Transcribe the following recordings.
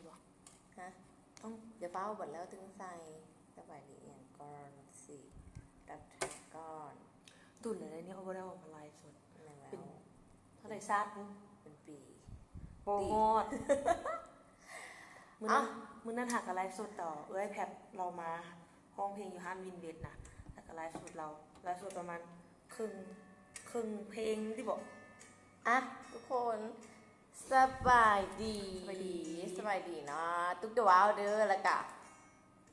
ຮະ ຕ້ອງ ຢ່າຟ້າວ ບັດແລ້ວຈຶ່ງໃສ່. ສະບາຍດີອີ່ຫຍັງກ່ອນ ຊິ ຕັດແທັກກ່ອນ. ດົນແລ້ວເດ້ນີ້ ເຮົາບໍ່ໄດ້ອອກມາໄລຟ໌ສົດ. ແມ່ນແລ້ວ. ເປັນເທົ່າໃດຊາດບຸ? ເປັນປີ. ບໍ່ຮອດ. ມື້ນັ້ນ ມື້ນັ້ນຫາກະໄລຟ໌ສົດຕໍ່ ເອື້ອຍແພັດລາວມາຮ້ອງເພງຢູ່ຮ້ານວິນເວັດນະ ແລ້ວກະໄລຟ໌ສົດລາວ ໄລຟ໌ສົດປະມານເຄິ່ງ ເຄິ່ງເພງຕິບໍ? ອ່ະ ທຸກຄົນ ສະບາຍດີ ສະບາຍດີ ສະບາຍດີເນາະ ຕຸກດວາວເດີ ແລ້ວກະ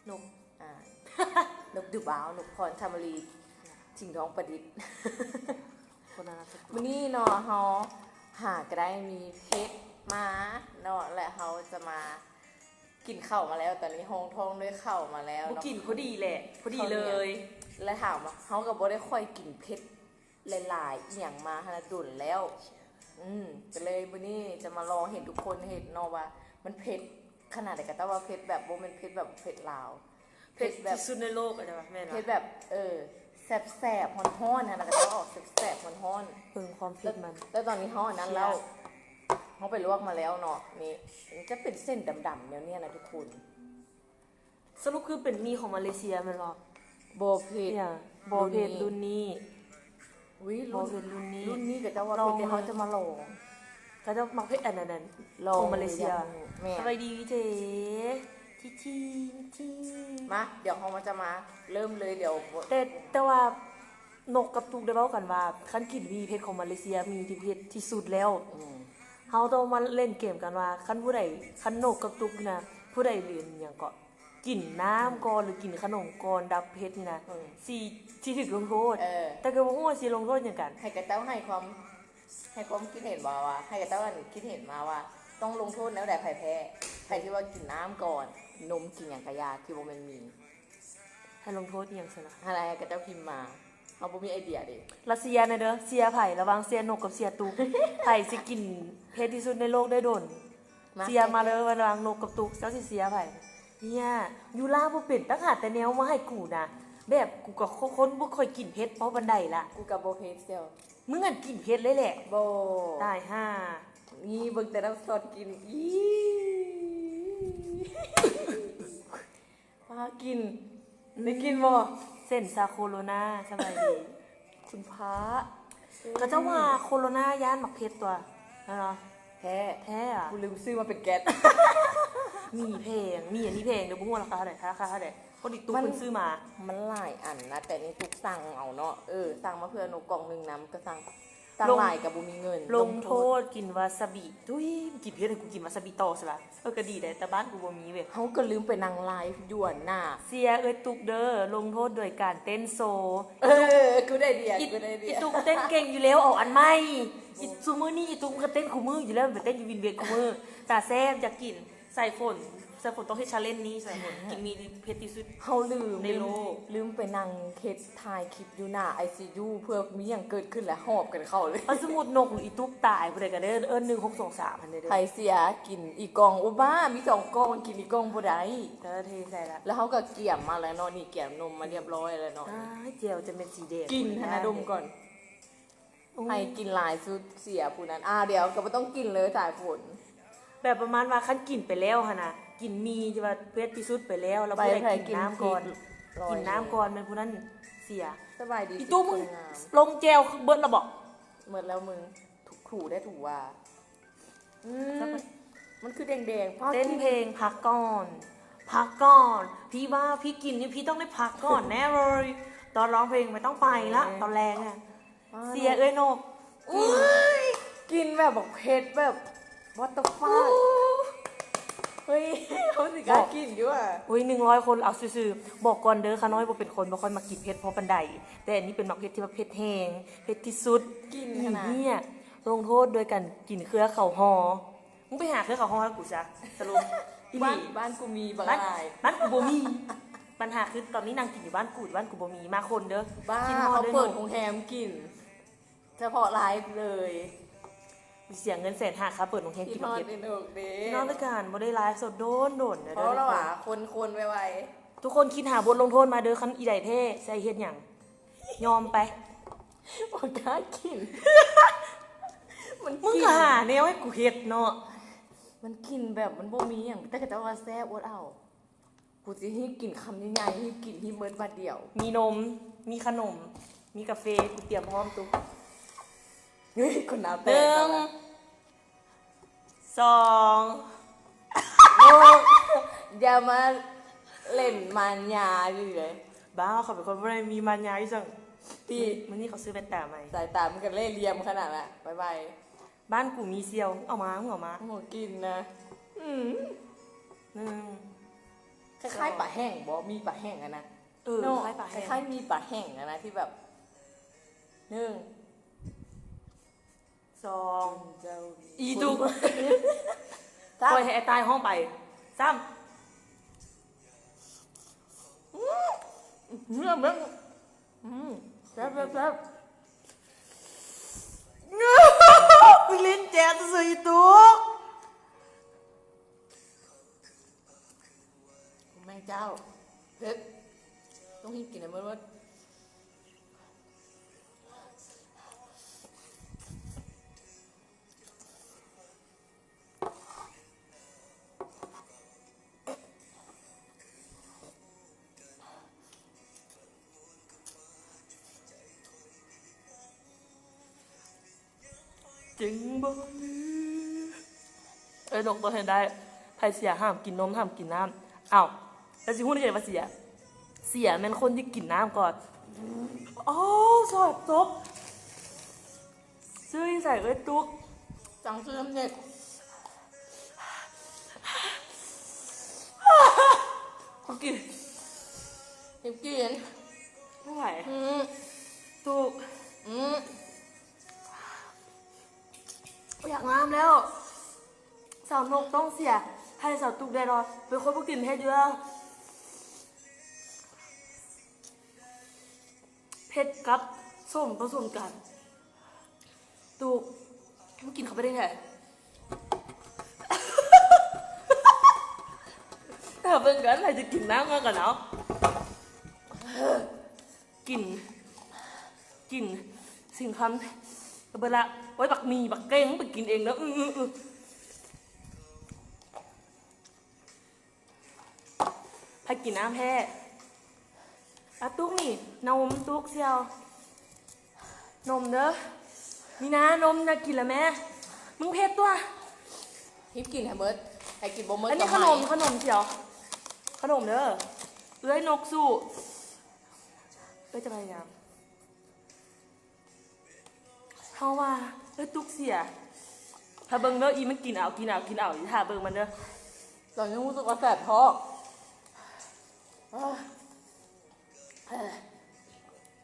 ນົກ ອ່າ ນົກດູວາວ ນົກພອນທຳມະລີ ຊິງທອງປະດິດ. ຄົນລະນາມສະກຸນ. ມື້ນີ້ເນາະ ເຮົາຫາກະໄດ້ມີເພັດມາເນາະ ແລະ ເຮົາຈະມາກິນເຂົ້າມາແລ້ວ ຕອນນີ້ຮ້ອງທ້ອງດ້ວຍເຂົ້າມາແລ້ວເນາະ. ບໍ່ກິນພໍດີແຫຼະ ພໍດີເລີຍ. ແລະ ຖາມວ່າ ເຮົາກະບໍ່ໄດ້ຄ່ອຍກິນເຜັດ ຫຼາຍໆ ອີ່ຫຍັງມາຫັ້ນນະ ດົນແລ້ວ. ອືມ ກະເລີຍມື້ນີ້ຈະມາລອງເຫັນທຸກຄົນເຮັດເນາະ ວ່າມັນເຜັດຂະໜາດໃດ. ກະເຈົ້າວ່າເຜັດແບບ ບໍ່ແມ່ນເຜັດແບບເຜັດລາວ ເຜັດທີ່ສຸດໃນໂລກ ອາດຈະວ່າແມ່ນ ເຜັດແບບ ເອີ ແສບໆ ຮ້ອນໆ ຫັ້ນນະ ກະເຈົ້າອອກແສບໆ ຮ້ອນໆ. ເບິ່ງຄວາມເຜັດມັນ. ແຕ່ຕອນນີ້ເຮົາອັນນັ້ນແລ້ວ ເຮົາໄປລວກມາແລ້ວເນາະ. ນີ້ ມັນຈະເປັນເສັ້ນດຳໆ ແນວນີ້ນະທຸກຄົນ. ສະຫຼຸບຄືເປັນໝີ່ຂອງມາເລເຊຍແມ່ນບໍ່? ບໍ່ເຜັດ ບໍ່ເຜັດ ລຸ້ນນີ້ ລຸ້ນນີ້. ອຸ້ຍ ບໍ່ເຜັດລຸ້ນນີ້ ລຸ້ນນີ້ ກະເຈົ້າວ່າເຜັດ ເຮົາຈະມາລອງ. ກະເຈົ້າມັກເຜັດອັນນັ້ນ ຂອງມາເລເຊຍ. ແມ່ນ. ສະບາຍດີເຈ ທີ່ທີ່ທີ່ ມາ ດຽວເຮົາມາ ຈະມາເລີ່ມເລີຍ ດຽວ. ແຕ່ ແຕ່ວ່າ ນົກກັບຕຸກໄດ້ເວົ້າກັນວ່າ ຄັນກິນໝີ່ເຜັດຂອງມາເລເຊຍ ໝີ່ທີ່ເຜັດທີ່ສຸດແລ້ວ. ອືມ ເຮົາຕ້ອງມາຫຼິ້ນເກມກັນວ່າ ຄັນຜູ້ໃດ ຄັນນົກກັບຕຸກນີ້ນະ ຜູ້ໃດ ຫຼື ຫຍັງເກາະ ກິນນ້ຳກ່ອນ ຫຼື ກິນຂະໜົມກ່ອນດັບເຜັດນີ້ນະ ເອີ ຊິ ຊິຖືກລົງໂທດ. ເອີ ແຕ່ກະບໍ່ຮູ້ວ່າຊິລົງໂທດຫຍັງກັນ. ໃຫ້ເຂົາເຈົ້າໃຫ້ຄວາມ ໃຫ້ຄວາມຄິດເຫັນບໍ່ວ່າ ໃຫ້ເຂົາເຈົ້າອັນຄິດເຫັນມາວ່າ ຕ້ອງລົງໂທດແນວໃດໃຜແພ້? ໃຜທີ່ວ່າກິນນ້ຳກ່ອນ ນົມ ກິນຫຍັງກະຢ່າ ທີ່ບໍ່ແມ່ນໝີ່. ໃຫ້ລົງໂທດອີ່ຫຍັງຊັ້ນນະ? ຫັ້ນແຫຼະ ໃຫ້ເຂົາເຈົ້າພິມມາ ເຮົາບໍ່ມີໄອເດຍເດ້. ລະເຊຍແນ່ເດີ ເຊຍໃຜ ລະຫວ່າງເຊຍນົກກັບເຊຍຕຸກ ໃຜຊິກິນເຜັດທີ່ສຸດໃນໂລກໄດ້ດົນ? ມາ ເຊຍມາເລີຍ ລະຫວ່າງນົກກັບຕຸກ ເຈົ້າຊິເຊຍໃຜ? ເນຍ ຢູລາບໍ່ເປັນ ຕັ້ງຫາແຕ່ແນວມາໃຫ້ກູນະ ແບບ ກູກະຄົນບໍ່ຄ່ອຍກິນເຜັດພໍປານໃດລະ. ກູກະບໍ່ເຜັດເຊຍ ມຶງຫັ້ນກິນເຜັດເລີຍແຫຼະ. ບໍ່ ຕາຍຫ່າ ນີ້ເບິ່ງແຕ່ນ້ຳຊອດກິນ ອີ ພາກິນ ອືມ ໄດ້ກິນບໍ່? ເສັ້ນຊາໂຄໂລນາ ສະບາຍດີ ຄຸນພະ. ເຂົາເຈົ້າວ່າໂຄໂລນາຢ້ານໝາກເຜັດຕົວະ ແມ່ນບໍ່? ແທ້ ແທ້ຫວາ? ກູລືມຊື້ມາເປັນແກັດ. ໝີ່ແພງ ໝີ່ອັນນີ້ແພງເດີ ບໍ່ຮູ້ວ່າລາຄາເທົ່າໃດ ລາຄາເທົ່າໃດ? ພໍດີຕຸກເພິ່ນຊື້ມາ ມັນຫຼາຍອັນນະ ແຕ່ນີ້ຕຸກສັ່ງເອົາເນາະ. ເອີ ສັ່ງມາເພື່ອນົກກ່ອງໜຶ່ງນຳ ກະສັ່ງ ຕັ້ງຫຼາຍກະບໍ່ມີເງິນ. ລົງໂທດ ລົງໂທດ ກິນວາຊາບິ. ຕຸ້ຍ ກິນເຜັດໃຫ້ກູກິນວາຊາບິຕໍ່ຊະລະ. ເອີ ກະດີໄດ໋ ແຕ່ບ້ານກູບໍ່ມີເວີຍ. ເຮົາກະລືມໄປນັ່ງໄລຟ໌ຢູ່ຫັ້ນນະ. ເຊຍເອື້ອຍຕຸກເດີ ລົງໂທດໂດຍການເຕັ້ນໂຊ. ເອີ ກູໄດ້ເດຍ ກູໄດ້ເດຍ. ອີຕຸກເຕັ້ນເກັ່ງຢູ່ແລ້ວ ເອົາອັນໃໝ່. ອີ ຊຸມື້ນີ້ອີຕຸກມັນກະເຕັ້ນຄູ່ມື້ຢູ່ແລ້ວ ມັນໄປເຕັ້ນຢູ່ວິນເວັດຄູ່ມື້. ຕາແຊບ ຢາກກິນ. ສາຍຝົນ ສາຍຝົນຕ້ອງເຮັດຊາເລນນີ້ ສາຍຝົນ ກິນໝີ່ທີ່ເຜັດທີ່ສຸດ ເຮົາລືມ ໃນໂລກ ລືມໄປນັ່ງເຮັດ ຖ່າຍຄລິບຢູ່ໜ້າໄອຊີຢູ ເພື່ອມີຫຍັງເກີດຂຶ້ນແລ້ວຫອບກັນເຂົ້າເລີຍ. ຄັນສົມມຸດນົກ ຫຼື ອີຕຸກຕາຍ ຜູ້ໃດກະໄດ້ເອີ້ນ ໜຶ່ງຫົກສອງສາມຫັ້ນເດີ. ໃຜເສຍກິນອີກກ່ອງ ໂອ້ ບ້າ ມີສອງກ່ອງ ກິນອີກກ່ອງບໍ່ໄດ້. ເອີ ເທໃສ່ລະ ແລ້ວເຮົາກະກຽມມາແລ້ວເນາະ ນີ້ກຽມນົມມາຮຽບຮ້ອຍແລ້ວເນາະ. ອ້າຍ ແຈ່ວຈະແມ່ນສີແດງ ກິນຫັ້ນນະ ດົມກ່ອນ. ໃຜກິນຫຼາຍສຸດເສຍຜູ້ນັ້ນ. ອ່າ ດຽວກະບໍ່ຕ້ອງກິນເລີຍສາຍຝົນ. ແບບປະມານວ່າ ຄັນກິນໄປແລ້ວຫັ້ນນະ ກິນໝີ່ທີ່ວ່າເຜັດທີ່ສຸດໄປແລ້ວ ແລ້ວຜູ້ໃດກິນນ້ຳກ່ອນ ກິນນ້ຳກ່ອນ ແມ່ນຜູ້ນັ້ນເສຍ. ສະບາຍດີ ອີຕູ້ ມຶງລົງແຈ່ວເບິດລະບໍ? ເບິດແລ້ວມຶງ ຖູໄດ້ຖູວ່າ ອືມ ມັນຄືແດງໆ ພາ ເຕັ້ນເພງ ພັກກ່ອນ ພັກກ່ອນ ພີ່ວ່າພີ່ກິນນີ້ ພີ່ຕ້ອງໄດ້ພັກກ່ອນແນ່ເລີຍ. ຕອນຮ້ອງເພງໄມ່ຕ້ອງໄປລະ ຕອນແລງອະ. ເສຍເອື້ອຍນົກ. ໂອ້ຍ ກິນແບບບັກເຜັດແບບ what the fuck. ເຮີ້ຍ ເຮົາຊິກ້າກິນຢູ່ຫວາ? ໂອ້ຍ ໜຶ່ງຮ້ອຍຄົນ ເອົາຊື່ໆ ບອກກ່ອນເດີ ຂ້ານ້ອຍບໍ່ເປັນຄົນ ບໍ່ຄ່ອຍມັກກິນເຜັດພໍປານໃດ ແຕ່ອັນນີ້ເປັນບັກເຜັດທີ່ວ່າເຜັດແຮງ ເຜັດທີ່ສຸດ. ກິນຂະໜາດ ອີເຫ້ຍ ລົງໂທດໂດຍການກິນເຄືອເຂົ້າຫໍ່. ມຶງໄປຫາເຄືອເຂົ້າຫໍ່ໃຫ້ກູຊະ ສະຫຼຸບ. ອີ່ຫຼີ ບ້ານ ບ້ານກູມີບັກຫຼາຍ ບ້ານກູບໍ່ມີ. ບັນຫາຄືຕອນນີ້ນັ່ງກິນຢູ່ບ້ານກູ ຢູ່ບ້ານກູບໍ່ມີ. ມາຄົນເດີ ບ້າ ເຂົາເປີດໂຮງແຮມກິນ ສະເພາະໄລຟ໌ເລີຍ. ເສຍເງິນແສນຫ້າ ຄ່າເປີດໂຮງແຮມກິນເຜັດ. ພີ່ນ້ອງນອກເດ້ ພີ່ນ້ອງນອກການບໍ່ໄດ້ໄລຟ໌ສົດໂດນໆ ເພາະລະວ່າຄົນໆ ໄວໆ. ທຸກຄົນຄິດຫາບົດລົງໂທດມາເດີ ຄັນອີໃດແພ້ ຊິໃຫ້ເຮັດຫຍັງ? ຍອມໄປ ບໍ່ກ້າກິນ. ມັນ ມຶງກະຫາແນວໃຫ້ກູເຮັດເນາະ. ມັນກິນແບບມັນບໍ່ມີຫຍັງ ແຕ່ເຂົາເຈົ້າວ່າແຊບ ອົດເອົາ. ກູຊິຮີບກິນຄຳໃຫຍ່ໆ ຮີບກິນ ຮີບເໝິດບາດດຽວ. ມີນົມ ມີຂະໜົມ ມີກາເຟ ກູຕຽມພ້ອມຕຸກ. ເຮີ້ຍ ຄົນໜ້າແຕກ. ໜຶ່ງ ສອງ ໂອ້ ຢ່າມາຫຼິ້ນມານຍາຢູ່ເດ້. ບ້າ ເຂົາເປັນຄົນບໍ່ໄດ້ມີມານຍາອີ່ຫຍັງຕິ. ມື້ນີ້ເຂົາຊື້ແວ່ນຕາໃໝ່. ສາຍຕາມັນກະເລ່ຫຼ່ຽມຂະໜາດລະ. ບາຍບາຍ. ບ້ານກູມີສ່ຽວ ມຶງເອົາມາ ມຶງເອົາມາ. ໂອ້ ກິນນະ. ອືມ ໜຶ່ງ ຄ້າຍໆປາແຫ້ງບໍ? ມີປາແຫ້ງຫັ້ນນະ. ເອີ ເນາະ ຄ້າຍປາແຫ້ງ ຄ້າຍໆມີປາແຫ້ງຫັ້ນນະ ທີ່ແບບ ໜຶ່ງ ສອງ ອີຕຸກ ສາມ ປ່ອຍໃຫ້ໄອ້ຕາຍຮ້ອງໄປ. ສາມ ອືມ ເນື້ອມັນ ອືມ ແຊບໆໆ. ຄືຫຼິ້ນແຈມຊື່ໆ ອີຕຸກ. ແມ່ເຈົ້າ ເຜັດ ຕ້ອງຮີບກິນໃຫ້ໝົດໆ. ຈຶ່ງບໍ່ລື. ເອີ ນົກ ໂຕເຮັດໄດ້. ໃຜເສຍຫ້າມກິນນົມ ຫ້າມກິນນ້ຳ. ອ້າວ ແລ້ວຊິຮູ້ໄດ້ໃດວ່າເສຍ? ເສຍແມ່ນຄົນທີ່ກິນນ້ຳກ່ອນ. ໂອ້ ສອດຕົກ. ຊື້ຢູ່ໃສເອີຍຕຸກ? ສັ່ງຊື້ນຳເນັດ. ກູກິນ ກິນ ກິນ ບໍ່ໄຫວ. ອືມ ຕຸກ ອືມ ຢາກນ້ຳແລ້ວ. ສາວນົກຕ້ອງເສຍໃຫ້ສາວຕຸກແນ່ນອນ. ເປັນຄົນບໍ່ກິນເຜັດຢູ່ແລ້ວ. ເຜັດກັບສົ້ມປະສົມກັນ. ຕຸກ ມຶງກິນເຂົ້າໄປໄດ້ແທ້. ຖ້າເບິ່ງກັນ ໃຜຈະກິນນ້ຳກ່ອນເອົາ. ກິນ ກິນ ຊິງຄຳ ກະເບິດລະ. ໂອ້ຍ ບັກໝີ່ ບັກເກັ່ງ ໄປກິນເອງເດີ. ອືໆໆ. ໃຜກິນນ້ຳແທ້? ອາ ຕຸກນີ້ ນົມ ຕຸກສ່ຽວ ນົມເດີ. ມີນາ ນົມນະ ກິນລະແມ້. ມຶງເຜັດຕົວະ. ຮີບກິນໃຫ້ໝົດ ໃຜກິນບໍ່ໝົດ ອັນນີ້ ກະ ຂະໜົມ ໄໝ້ ຂະໜົມສ່ຽວ ຂະໜົມເດີ. ເອື້ອຍນົກສູ້ ເອື້ອຍຈະພະຍາຍາມ. ເຮົາວ່າ ເອີ ຕຸກເສຍ. ຖ້າເບິ່ງເດີ ອີມັນກິນເອົາ ກິນເອົາ ກິນເອົາ ຖ້າເບິ່ງມັນເດີ. ຕອນນີ້ຮູ້ສຶກວ່າແສບທ້ອງ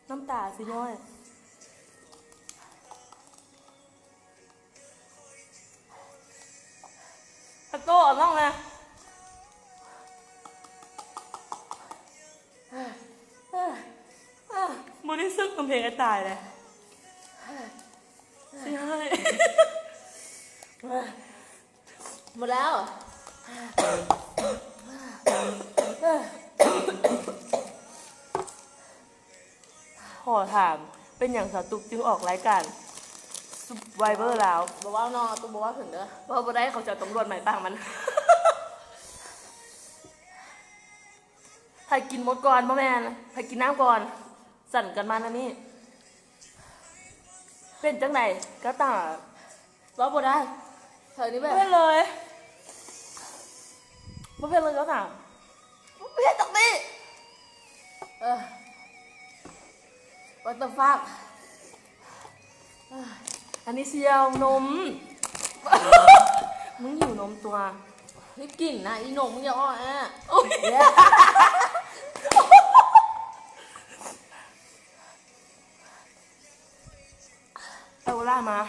ນ້ຳຕາຊິຍ້ອຍ. ອາໂຕ້ ເອົານ້ອງແນ່. ບໍ່ໄດ້ເຊິ່ງກຳແພງໃຫ້ຕາຍແຫຼະ. ຊິໃຫ້ ໝົດແລ້ວ. ຂໍຖາມ ເປັນຫຍັງສາວຕຸກຈຶ່ງອອກລາຍການ Survivor ລາວ? ບໍ່ເວົ້າເນາະ ຕຸກບໍ່ເວົ້າເຖິງເດີ. ເວົ້າບໍ່ໄດ້ ເຂົາຈະເອົາຕຳຫຼວດໄໝປາກມັນ. ໃຜກິນໝົດກ່ອນ? ບໍ່ແມ່ນ ໃຜກິນນ້ຳກ່ອນ? ສັນກັນມາແນວນີ້ ເປັນຈັ່ງໃດກໍຕາມ. ເວົ້າບໍ່ໄດ້ ເທີນີ້ແບບ ບໍ່ເຫັນເລີຍ ບໍ່ເຫັນເລີຍກໍຕາມ ບໍ່ເຫັນຈັກນີ້. ເອີ What the fuck. ອັນນີ້ສ່ຽວນົມ ມຶງຫິວນົມຕົວະ ຮີບກິນນະ ອີນົມ ມຶງຢ່າອ້ອແອ. ໂອ້ຍ ເອົາເວລາມາ.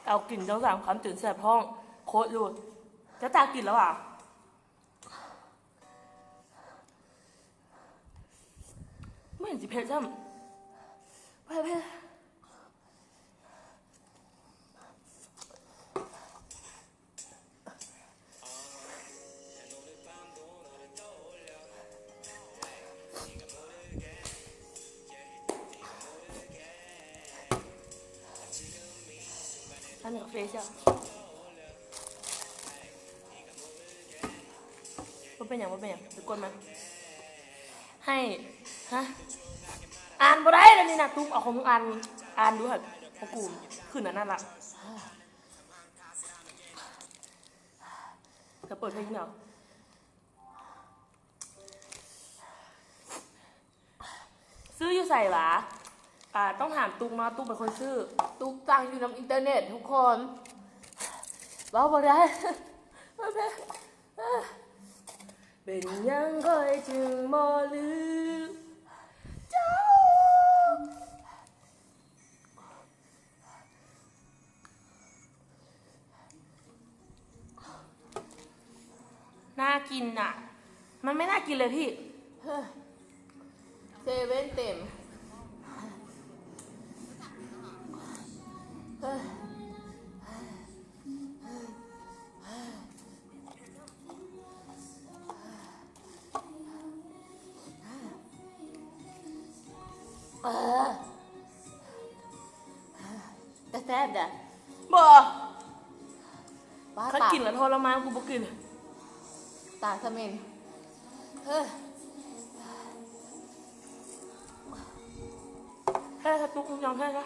ເອົາກິນສອງສາມຄຳຈົນແສບທ້ອງ ໂຄດຢູ່. ຈະຕາກິນແລ້ວຫວາ? ບໍ່ເຫັນຊິເຜັດຊ້ຳ. ເຜັດ ເຜັດ. ອັນນີ້ກາເຟເຈົ້າ. ບໍ່ເປັນຫຍັງ ບໍ່ເປັນຫຍັງ ໄປກົດມັນ. ໃຫ້ ຮະ ອ່ານບໍ່ໄດ້ແລ້ວນີ້ນະ. ຕຸ້ມ ເອົາຂອງມຶງອ່ານ ອ່ານດູຫັ້ນ. ຂອງກູຂຶ້ນອັນນັ້ນລະ. ກະເປີດເພງເນາະ. ຊື້ຢູ່ໃສຫວາ? ອ່າ ຕ້ອງຖາມຕຸກເນາະ, ຕຸກເປັນຄົນຊື້. ຕຸກສັ່ງຢູ່ນຳອິນເຕີເນັດທຸກຄົນ. ເວົ້າບໍ່ໄດ້. ເປັນຫຍັງຂ້ອຍຈຶ່ງບໍ່ລືມເຈົ້າ? ໜ້າກິນນະ. ມັນໄມ່ໜ້າກິນເລີຍພີ່. ເຊເວັ່ນເຕັມ. ເອີ ແຕ່ແຊບເດ້. ບໍ່ ປ້າ ຄັນກິນແລ້ວທໍລະມານ ກູບໍ່ກິນ. ຕາສະເໝັນ. ເອີ ແພ້ ຕຸກ ຍອມແພ້ຊະ.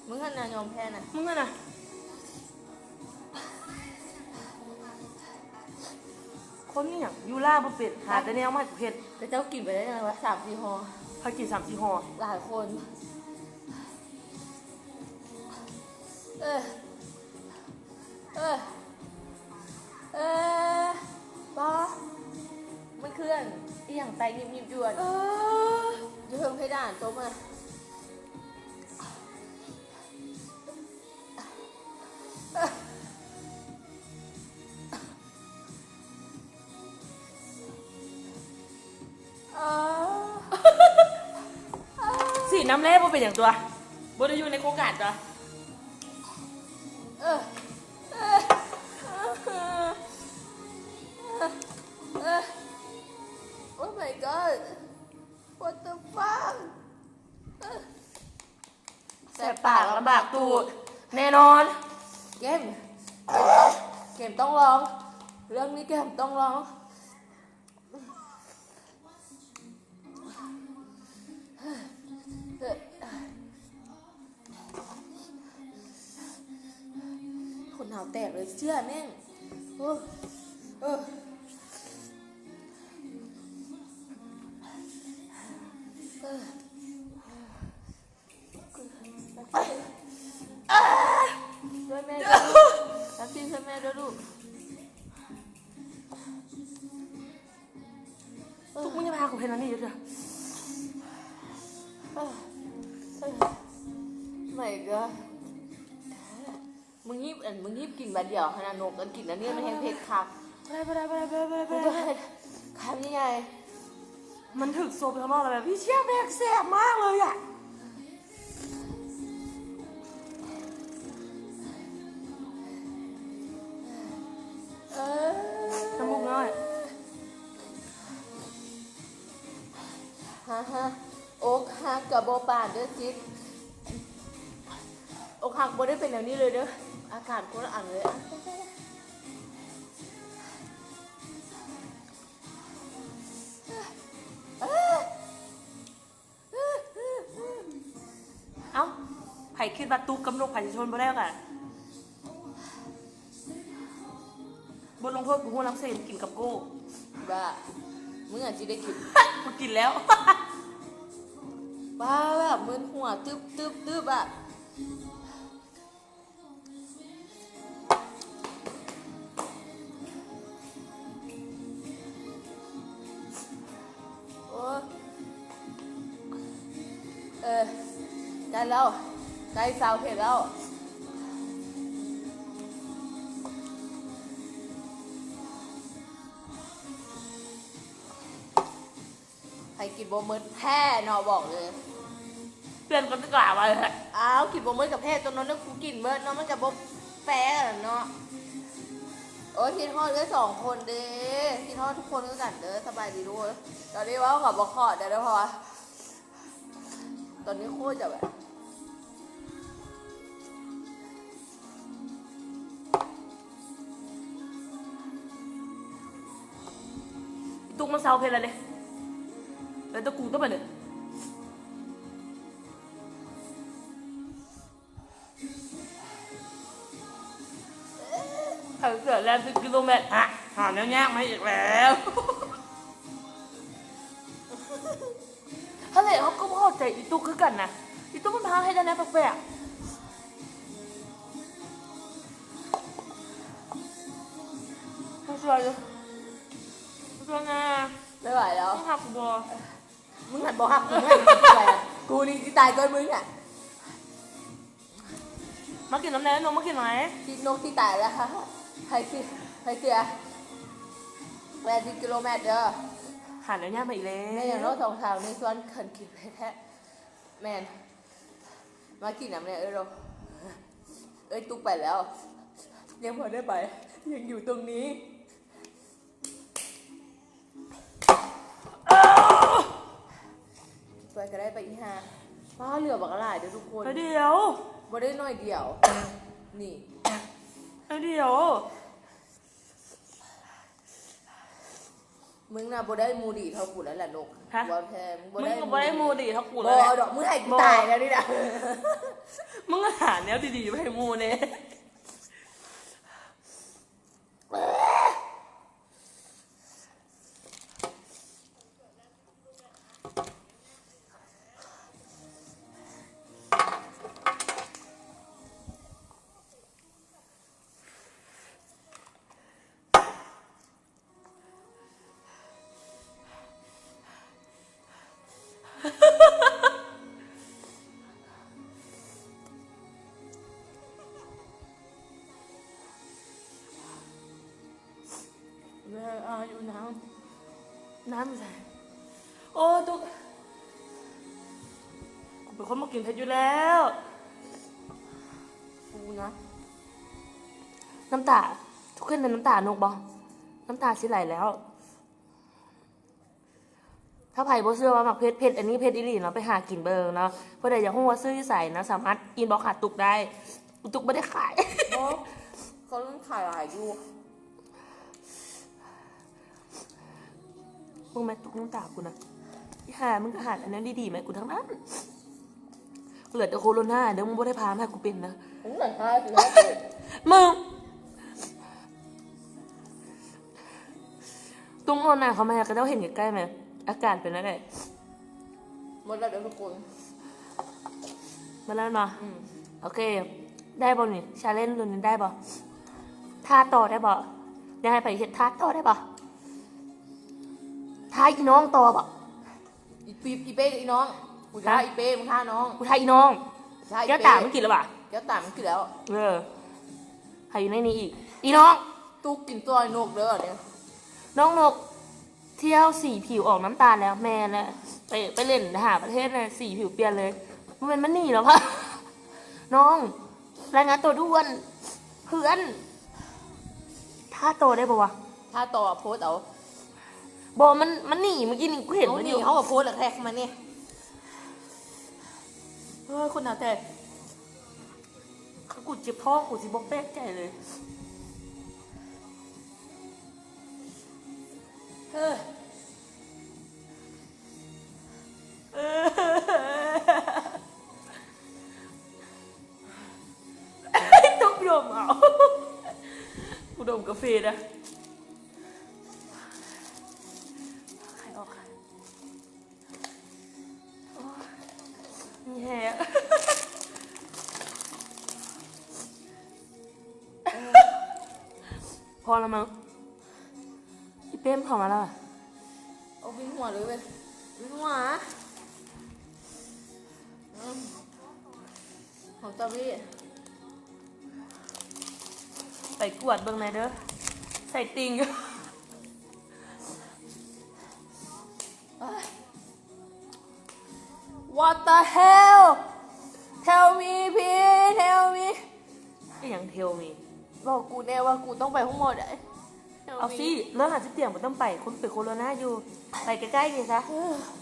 ມຶງຫັ້ນນະຍອມແພ້ນະ. ມຶງຫັ້ນນະ. ຄົນອີ່ຫຍັງ ຢູ່ລາວບໍ່ເປັນ ຫາແຕ່ແນວມາໃຫ້ກູເຮັດ. ແຕ່ເຈົ້າກິນໄປໄດ້ຈັ່ງໃດວະ ສາມສີ່ຫໍ່? ໃຜກິນສາມສີ່ຫໍ່? ຫຼາຍຄົນ. ເອີ ເອີ ເອີ ບໍ່ ມັນຄືອັນອີ່ຫຍັງໄຕ່ຍິບໆຢູ່ ເອີ ຢູ່ເທິງເພດານຕົກມາ. ສີດນຳແລ້ ບໍ່ເປັນຫຍັງຕົວະ ບໍ່ໄດ້ຢູ່ໃນໂຄງການຕົວະ. ເອີ ເອີ Oh my god. What the fuck? ແສບປາກລຳບາກຕູດແນ່ນອນ. ເກມ ເກມຕ້ອງລອງ ເລື່ອງນີ້ເກມຕ້ອງລອງ. ຄົນຫາວແຕກເລີຍ ເຊື່ອແມ່ງ. ໂອ້ ເອີ ເອີ. ຊ່ວຍແມ່ດ້ວຍລູກ ຕັດສິນຊ່ວຍແມ່ດ້ວຍລູກ. ທຸກມື້ຢ່າພາກູເຮັດອັນນີ້ເດີ. My god. ມຶງຮີບ ອັນ ມຶງຮີບກິນບາດດຽວຫັ້ນນະ ນົກ ອັນກິນອັນນີ້ມັນແຮງເຜັດຄັກ. ບໍ່ໄດ້ ບໍ່ໄດ້ ບໍ່ໄດ້ ບໍ່ໄດ້ ບໍ່ໄດ້ ຄຳໃຫຍ່ໆ. ມັນຖືກໂຊໄປຂ້າງນອກແລ້ວແບບ ເຮີ້ຍ ແບບແສບມາກເລີຍອະ. ເອີ ນ້ຳມູກນ້ອຍ. ຮະ ຮະ ອົກຫັກກະບໍ່ປານເດີຊິດ. ອົກຫັກບໍ່ໄດ້ເປັນແນວນີ້ເລີຍເດີ. ອາການຄົນລະອັນເລີຍ. ເອົ້າ ໃຜຄິດວ່າຕຸກກັບນົກ ໃຜຊິທົນບໍ່ໄດ້ກະ ບົດລົງໂທດກູຮູ້ລຳເສນ ກິນກັບໂກ້. ບ້າ ມຶງອາດຊິໄດ້ກິນ. ກູກິນແລ້ວ. ປ້າ ແບບມຶນຫົວຕຶບໆໆອະ. ໂອ້ ເອີ ໃກ້ແລ້ວ ໃກ້ເຊົາເຜັດແລ້ວ. ໃຜກິນບໍ່ໝົດແທ້ເນາະ ບອກເລີຍ. ປ່ຽນກະຕິກາໄວ້ແທ້. ອ້າວ ກິນບໍ່ໝົດກະແພ້ຕົວເນາະ ແລ້ວກູກິນໝົດເນາະ ມັນກະບໍ່ແຟເນາະ. ໂອ້ຍ ຄິດຮອດເອື້ອຍສອງຄົນເດ້ ຄິດຮອດທຸກຄົນຄືກັນເດີ. ສະບາຍດີທຸກຄົນ. ຕອນນີ້ເວົ້າກະບໍ່ຂອດແລ້ວເດີ ເພາະວ່າຕອນນີ້ໂຄດຈະແບບ ມັນເຊົາເຜັດແລ້ວເດ້ ເອີ ຕະກູຕົວໄປເລີຍ. ໃສ່ເສື້ອແລ່ນສິບກິໂລແມັດ ຫາ ຫາແນວຍາກມາອີກແລ້ວ. ຫັ້ນແຫຼະ ເຮົາກໍບໍ່ເຂົ້າໃຈອີຕຸກຄືກັນນະ ອີຕຸກມັນພາເຮັດແນວແປກໆ ເຮົາຊ່ວຍຢູ່ ຊ່ວຍນະ ບໍ່ໄຫວແລ້ວ ຮັກບໍ່? ມຶງຫັ້ນບໍ່ຮັກກູ ມຶງຫັ້ນຊິຕາຍ ກູນີ້ຊິຕາຍກ່ອນມຶງອະ. ມາກິນນຳແດ່ ນົກມາກິນໄໝ? ທີ່ນົກທີ່ຕາຍແລ້ວ ໃຜຊິ ໃຜເຊື່ອ ແປດສິບກິໂລແມັດເດີ ຫາແນວຍາກມາອີກແລ້ວ. ແມ່ນຫຍັງເນາະ ສອງສາວນີ້ຊວນກັນກິນແທ້ໆ. ແມ່ນ ມາກິນນຳແດ່ເອີຍ ເອີຍຕຸກໄປແລ້ວ ຍັງບໍ່ໄດ້ໄປ ຍັງຢູ່ຕົງນີ້. ຊ່ວຍກໍໄດ້ໄປອີ່ຫ່າ. ປ້າ ເຫຼືອບັກຫຼາຍເດີທຸກຄົນ ໜ້ອຍດຽວ ບໍ່ໄດ້ໜ້ອຍດຽວ ນີ້ ໜ້ອຍດຽວ. ມຶງນະບໍ່ໄດ້ໝູ່ດີເທົ່າກູແລ້ວລະນົກ ຮະ? ບໍ່ແທ້ ມຶງ ມຶງບໍ່ໄດ້ໝູ່ດີເທົ່າກູແລ້ວ ບໍ່ເອົາດອກ ມຶງໃຫ້ກູຕາຍແລ້ວນີ້ນະ ມຶງຫາແນວດີໆໄວ້ໃຫ້ໝູ່ແດ່. ແລ້ວອາຢູ່ນ້ຳ ນ້ຳຢູ່ໃສ? ໂອ້ ຕຸກ ກູເປັນຄົນບໍ່ກິນເຜັດຢູ່ແລ້ວ ກູນະ. ນ້ຳຕາ ທຸກຄົນເຫັນນ້ຳຕານົກບໍ່? ນ້ຳຕາຊິໄຫຼແລ້ວ. ຖ້າໃຜບໍ່ເຊື່ອວ່າມັກເຜັດ ເຜັດ ອັນນີ້ເຜັດອີ່ຫຼີເນາະ ໄປຫາກິນເບິ່ງເນາະ. ຜູ້ໃດຢາກຮູ້ວ່າຊື້ຢູ່ໃສນະ ສາມາດອິນບັອກຫາຕຸກໄດ້ ຕຸກບໍ່ໄດ້ຂາຍ ບໍ່ ເຂົາເລີ່ມຂາຍຫຼາຍຢູ່. ເບິ່ງແມ່ຕຸກນ້ຳຕາກູນະ ອີຫ່າ ມຶງກໍຫາແນວດີໆມາໃຫ້ກູທັງນັ້ນ. ເຫຼືອແຕ່ໂຄໂຣນາເດີ ມຶງບໍ່ໄດ້ພາມາໃຫ້ກູເປັນນະ. ມຶງ ຕຸ້ມເອົາໜ້າເຂົ້າມາໃຫ້ເຂົາເຈົ້າເຫັນໃກ້ໆແມ ອາການເປັນແນວໃດ? ໝົດແລ້ວເດີທຸກຄົນ ໝົດແລ້ວເນາະ. ອືມ ໂອເຄ ໄດ້ບໍ່ນີ້ challenge ໂຕນີ້ໄດ້ບໍ່? ຖ້າຕໍ່ໄດ້ບໍ່? ຢາກໃຫ້ໄປເຮັດທ່າຕໍ່ໄດ້ບໍ່? ທ່າອີນ້ອງຕໍ່ບໍ່? ອີປີບ ອີເປ້ ອີນ້ອງ ກູ ຮະ? ທ່າອີເປ້ ມຶງທ່ານ້ອງ ກູທ່າອີນ້ອງ. ທ່າອີເປ້ ແກ້ວຕາມັນກິນແລ້ວຫວາ? ແກ້ວຕາມັນກິນແລ້ວ. ເອີ ໃຜຢູ່ໃນນີ້ອີກ ອີນ້ອງ? ຕຸກກິນຕົວນ້ອງນົກເດີ ອັນນີ້ ນ້ອງນົກ ທ່ຽວສີຜິວອອກນ້ຳຕານແລ້ວ. ແມ່ນແຫຼະ ໄປ ໄປຫຼິ້ນຫາປະເທດນະ ສີຜິວປ່ຽນເລີຍ. ບໍ່ແມ່ນມັນໜີແລ້ວຫວາ? ນ້ອງ ລາຍງານຕົວດ່ວນ ເພື່ອນ. ທ່າຕໍ່ໄດ້ບໍ່ວະ? ທ່າຕໍ່ໂພສເອົາ. ບໍ່ ມັນ ມັນໜີ ມື້ກີ້ນີ້ກູເຫັນມັນຢູ່. ເຮົາໜີ ເຮົາກໍໂພສແທັກມັນນີ້. ເອີຍ ຄົນໜາແຕກ ຄັນກູເຈັບທ້ອງ ກູຊິບໍ່ແປກໃຈເລີຍ. ເອີ ເອີ ຕົກດົມເອົາ ກູດົມກາເຟນະ. ໄຂ່ອອກ ໂອ້ຍ ມີແຮງ ພໍແລ້ວມັງ. ອີເປ້ມເຂົ້າມາແລ້ວ ໂອ້ ວິນຫົວເລີຍເວີຍ ວິນຫົວ. ອືມ ຂອງຕາວີ ໄປກວດເບິ່ງແດ່ເດີ ໃສ່ຕິ່ງ. What the hell? Tell me, please, tell me. ອີ່ຫຍັງ tell me? ບອກກູແດ່ວ່າກູຕ້ອງໄປໂຮງໝໍໃດ. ເອົາຊິ ຮ້ອຍຫ້າສິບຕຽງບໍ່ຕ້ອງໄປ ຄົນເປັນໂຄໂຣນາຢູ່ ໄປໃກ້ໆນີ້ຊະ. ເອີ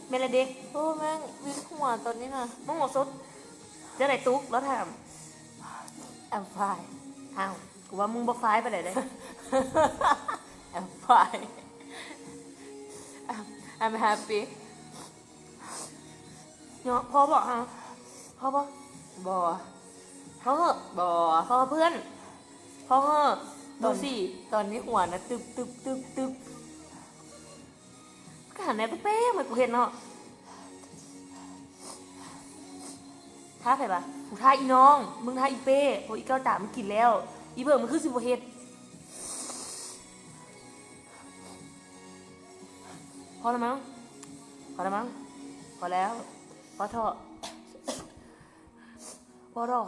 ແມ່ນລະເດ. ໂອ້ ແມ່ງວິນຫົວຕອນນີ້ນະ. ໝໍສົດ ຈັ່ງໃດຕຸກ ລາວຖາມ. I'm fine. ອ້າວ ກູວ່າມຶງບໍ່ຟາຍປານໃດເດ້. I'm fine. I'm happy. ເນາະ ພໍບໍ່? ພໍບໍ່? ບໍ່. ພໍເຫາະ. ບໍ່. ພໍເພື່ອນ. ພໍເຫາະ. ຕອນ ດູຊິ ຕອນນີ້ຫົວນະ ຕຶບ ຕຶບ ຕຶບ ຕຶບ. ກະຫາແນວແປກໆມາໃຫ້ກູເຮັດເນາະ. ຖ້າໃຜວະ? ກູຖ້າອີນ້ອງ, ມຶງຖ້າອີເປ້, ເພາະອີເກົ້າຕາມັນກິນແລ້ວ. ອີເບີກມັນຄືຊິບໍ່ເຮັດ. ພໍແລ້ວມັງ? ພໍແລ້ວມັງ? ພໍແລ້ວ. ພໍເຖາະ. ພໍເຖາະ.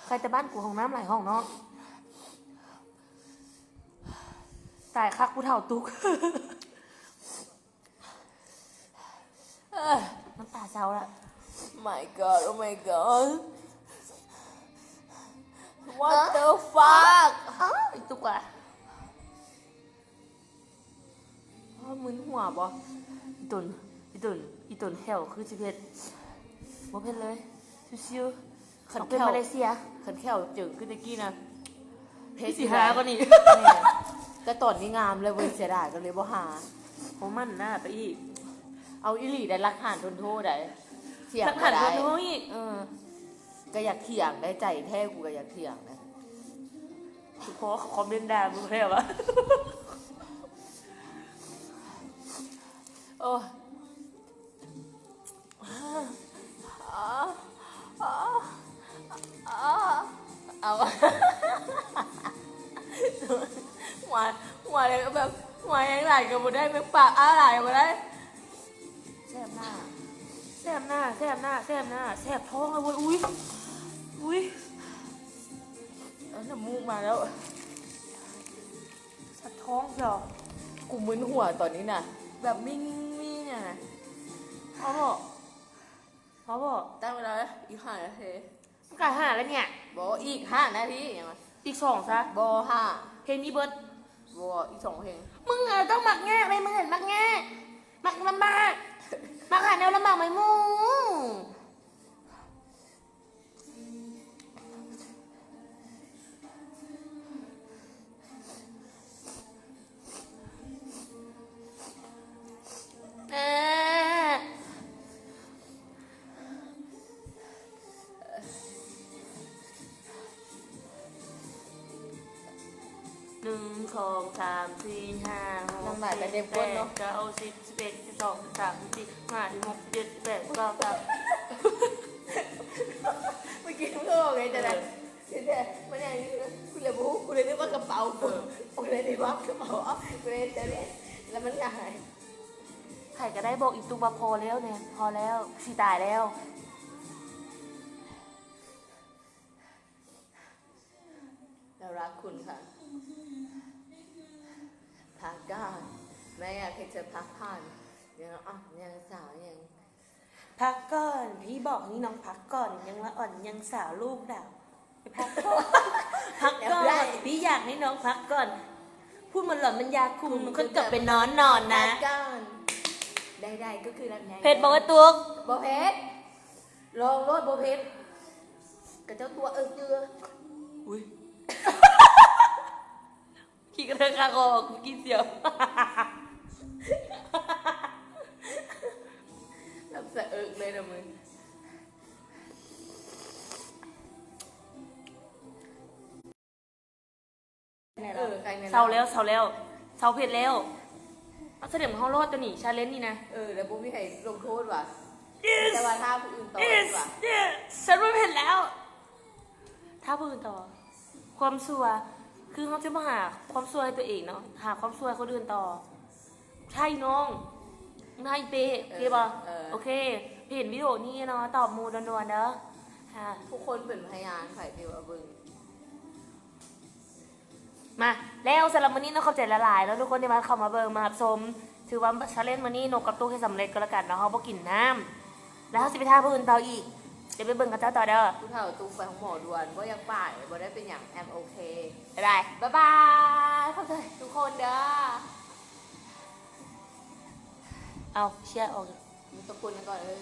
ໃຄແຕ່ບ້ານກູຫ້ອງນ້ຳຫຼາຍຫ້ອງເນາະ. ຕາຍຄັກຜູ້ເຖົ້າຕຸກ. ເອີ ນ້ຳຕາເຊົາລະ. My god, oh my god. What the fuck? ອ້າວ ອີຕຸກວ່າ. ອ້າວ ມຶນຫົວບໍ່? ອີຕົນ ອີຕົນ ອີຕົນແຂ້ວຄືຊິເຜັດ. ບໍ່ເຜັດເລີຍ. ຊິວໆ. ຄັນແຂ້ວ ເປັນມາເລເຊຍ ຄັນແຂ້ວເຈີຄືແຕ່ກີ້ນະ ເຜັດ ຊິຫາກວ່ານີ້. ແມ່ນ ແຕ່ຕອນນີ້ງາມແລ້ວເວີຍ ເສຍດາຍກໍເລີຍບໍ່ຫາ. ໂອ້ ມັນໜ້າໄປອີກ. ເອົາອີ່ຫຼີໄດ໋ ຫຼັກຖານທົນໂທດໄດ໋. ສຽງ ຫຼັກຖານ ບໍ່ໄດ້ ທົນໂທອີກ. ເອີ ກໍຢາກຖຽງໄດ໋ ໃຈແທ້ກູກໍຢາກຖຽງນະ. ພໍຄອມເມັນດ່າມຶງແທ້ວະ. ໂອ້ ເອົາ ຫົວ ຫົວເລີຍ ແບບ ຫົວແຮງຫຼາຍກໍບໍ່ໄດ້ ແມ່ງປາກອ້າຫຼາຍກໍບໍ່ໄດ້. ແສບໜ້າ ແສບໜ້າ ແສບໜ້າ ແສບໜ້າ ແສບທ້ອງເລີຍເວີຍ. ອຸ້ຍ ອຸ້ຍ ເອົາ ນ້ຳມູກມາແລ້ວ. ສັດທ້ອງເຊີ. ກູມຶນຫົວຕອນນີ້ນະ ແບບມິ່ງໆ ນະ. ເອົາບໍ່? ເອົາບໍ່? ຕັ້ງເວລາເລີຍ ອີກຫ້ານາທີ. ມັນກະຫ້າແລ້ວເນຍ. ບໍ່ ອີກຫ້ານາທີຫຍັງວະ? ອີກສອງຊະ. ບໍ່ ຫ້າ. ເພງນີ້ເບິດ. ບໍ່ ອີກສອງເພງ. ມຶງ ເອີ ຕ້ອງມັກຍາກເດ້ ມຶງຫັ້ນມັກຍາກ ມັກລຳບາກ ມັກຫາແນວລຳບາກໃໝ່ໝູ່. ໜຶ່ງ ສອງ ສາມ ສີ່ ຫ້າ ຫົກ ເຈັດ ແປດ ເກົ້າ ສິບ ສິບເອັດ ສິບສອງ ສິບສາມ ສິບສີ່ ສິບຫ້າ ສິບຫົກ ສິບເຈັດ ສິບແປດ ສິບເກົ້າ ສາມ. ເມື່ອກີ້ມຶງບອກໄງຈັ່ງໃດ? ເອີ ເຫັນແທ້ ມັນຫຍັງຢູ່ນະ ກູເລີຍບໍ່ຮູ້ ກູເລີຍນຶກວ່າກະເປົາ ເອີ ກູເລີຍໄດ້ວ່າກະເປົາ ກູເລີຍເຮັດແນວນີ້ ແລ້ວມັນຫງາຍ. ໃຜກະໄດ້ບອກອີຕຸກວ່າພໍແລ້ວແນ່ ພໍແລ້ວ ຊິຕາຍແລ້ວ. เรารักคุณค่ะ พักก่อน แม่อยากให้เธอพักผ่อน ยังอ่อนยังสาวยัง พักก่อน พี่บอกให้น้องพักก่อน ยังละอ่อนยังสาวลูกดาว ไปพักก่อน พักก่อน พี่อยากให้น้องพักก่อน พูดเหมือนหล่อนมันยาคุม มันก็กลับไปนอนนอนนะ พักก่อน ใดๆ ก็คือลำไย เผ็ดบ่วะตุ๊ก บ่เผ็ด ลองโลด บ่เผ็ด กะเจ้าตั๋ວ ເອີ ເຈື່ອ ອຸ້ຍ ຂີ້ກະເທີຍຄາຄໍ ກູກິນສຽວ ນ້ຳສະເອິກເລີຍນະມຶງ. ເອີ ໃກ້ແມ່ນແລ້ວ ເຊົາແລ້ວ ເຊົາແລ້ວ ເຊົາເຜັດແລ້ວ. ເອົາ ສະແດງວ່າເຮົາລອດໂຕນີ້ ຊາເລນນີ້ນະ. ເອີ ແລ້ວບໍ່ມີໃຜລົງໂທດຫວາ? ແຕ່ວ່າຖ້າຜູ້ອື່ນຕໍ່ຫວາ? ເອີ ເອີ ສັນວ່າເຜັດແລ້ວ ຖ້າຜູ້ອື່ນຕໍ່. ຄວາມຊົ່ວ ຄືເຮົາຈະບໍ່ຫາຄວາມຊົ່ວໃຫ້ຕົວເອງເນາະ ຫາຄວາມຊົ່ວໃຫ້ຄົນອື່ນຕໍ່. ໃຊ່ນ້ອງ ໃຫ້ເປ້ ເອີ ເປ້ບໍ່? ເອີ ໂອເຄ ເຫັນວິດີໂອນີ້ເນາະ ຕອບໝູ່ດ່ວນໆເດີ. ທຸກຄົນເປັນພະຍານ ໃຜທີ່ວ່າເບິ່ງ. ມາ ແລ້ວສຳລັບມື້ນີ້ເນາະ ຂອບໃຈຫຼາຍໆເນາະ ທຸກຄົນທີ່ມາ ເຂົ້າມາເບິ່ງ ມາຮັບຊົມ. ຖືວ່າຊາເລນມື້ນີ້ ນົກກັບຕຸກເຮັດສຳເລັດກໍແລ້ວກັນເນາະ ເຮົາບໍ່ກິນນ້ຳ ແລ້ວເຮົາຊິໄປຖ້າຜູ້ອື່ນຕໍ່ອີກ. ດຽວໄປເບິ່ງເຂົາເຈົ້າຕໍ່ເດີ. ຜູ້ເຖົ້າຕຸກໄປໂຮງໝໍດ່ວນ ບໍ່ຢາກໄປ ບໍ່ໄດ້ເປັນຫຍັງ I'm okay ບາຍບາຍ ບາຍບາຍ ຂອບໃຈທຸກຄົນເດີ. ເອົາ ເຊຍອອກ ມີຕະໂກນກັນກ່ອນ ເອີ.